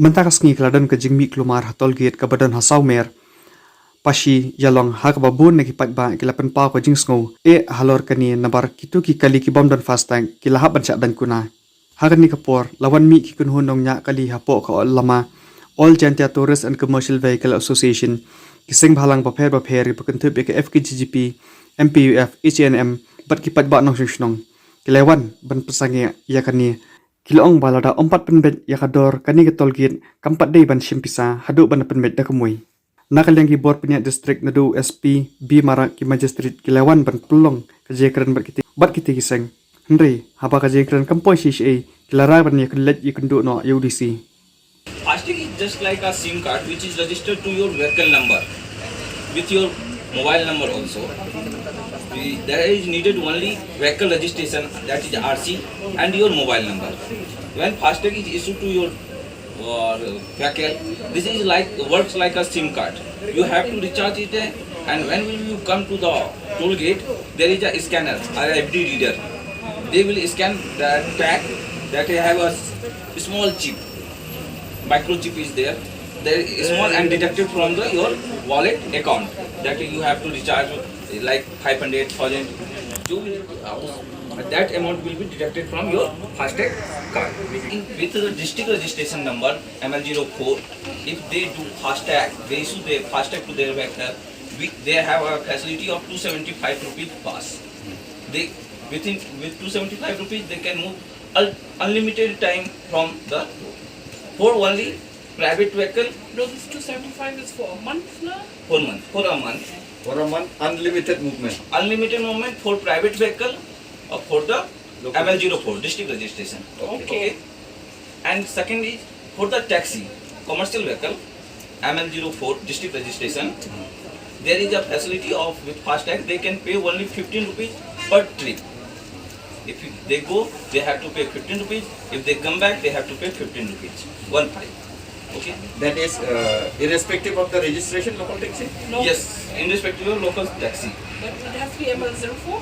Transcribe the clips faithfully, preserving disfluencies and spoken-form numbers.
Mynta ka sngi ka la don ka jingmih klumar ha toll gate kaba don ha Sawmer, Pashi, Ïalong, ha kaba bun na ki paidbah ki la pynpaw ka jingsngew eh halor kane, nabar kito ki kali ki bym don FASTag ki la hap ban shah daiñ kuna. Ha kane ka por la wan mih ki kynhun nongñiah kali hapoh ka lama All Jaintia Tourist and Commercial Vehicle Association, ki seng bhalang bapher bapher kiba kynthup ïa ka F K J G P, M P U F, H A N M bad ki paidbah nongshong shnong. Ki la wan ban pynsangeh ïa kane. Ki la ong ba lada ym pat pynbeit ïa ka dor kane ka toll gate, kam pat dei ban shim pisa haduh ban da pynbeit da ka mui. Na ka liang ki bor pynïaid district, naduh u S P, B Marak, ki magistrate, ki la wan ban pynlong ka jingkren bad kite, bad kite ki seng. Hynrei haba ka jingkren kam poi shisha, ki la rai ban ïakynduh, ïakynduh noh ïa u D C. FASTag is just like a SIM card which is registered to your vehicle number with your mobile number also. The- There is needed only vehicle registration, that is R C, and your mobile number. When FASTag is issued to your uh, vehicle, this is like, works like a SIM card. You have to recharge it, eh, and when will you come to the toll gate, there is a scanner, R F I D reader. They will scan the tag that have a s- small chip, microchip is there. There is small and deducted from the your wallet account that you have to recharge, like, five hundred, thousand. You will, uh, that amount will be deducted from your FASTag card. In- with the district registration number M L zero four, if they do FASTag, they issue the FASTag to their vehicle. We, they have a facility of two seventy-five rupees pass. They within with two seventy-five rupees they can move un- unlimited time from the for only private vehicle. No, this two seventy-five is for a month now? For month, for a month. For a month, unlimited movement. Unlimited movement for private vehicle or for the M L zero four district registration. Okay. And second is for the taxi, commercial vehicle, M L zero four district registration. There is a facility of with FASTag they can pay only fifteen rupees per trip. If they go, they have to pay fifteen rupees. If they come back, they have to pay fifteen rupees. One five. Okay. That is uh, irrespective of the registration local taxi? No. Yes, irrespective of local taxi. But it has to be M L zero four?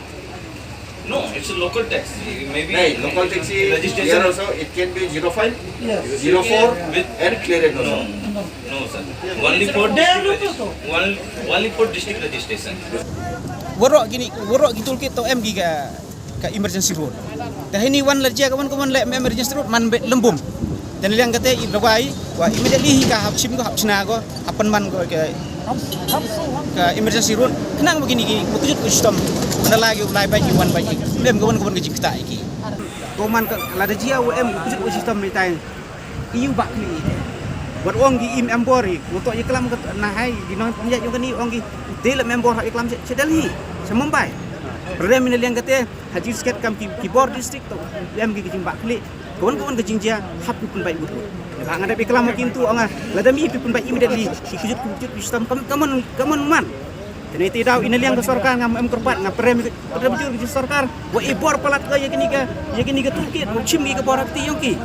No, it's a local taxi. Maybe no, local taxi registration. Here also it can be zero five, yes, zero four, with and clearance also. No, no, sir. Only for district regis- one, only for district registration. Waroh kini, waroh ki toll gate to em ki ka ka emergency road. Te hini wan la jia ka wan ka wan la emergency road man be lembum. Te liang kate i blawai wa immediately hi ka hap shim ko hap chna ko hap man ko ka ka emergency road. Khnang ba kini ki ba kujut ku system. Mana lagi u lai bai ki wan bai ki lem ka wan ka wan ka jingkta ki. Ko man ka la da jia wa em kujut ku system ni tai. Iu bak ni. Wat ong ki im em bor i. Ko to i klam ka na hai di nong ya yung kani ong ki. Te la em bor ha i klam che Delhi. Sa Mumbai. Rem ni liang kate. Haji sket kam ki, ki bor district to. Em ki ki jingbak kli. Kawan kawan ka jingjia hap ki pynbai mut. Ba nga da bi klam kin tu anga. Lada mi pi pynbai immediately. Ki kujut kujut system kam kaman kaman man. Kene ti daw ina liang ka sorkar ngam em kerpat nga prem prem jur ki sorkar. Wa i bor palat ka ya kini ka ya kini ka toolkit wa chim ki ka bor hak ti yong ki.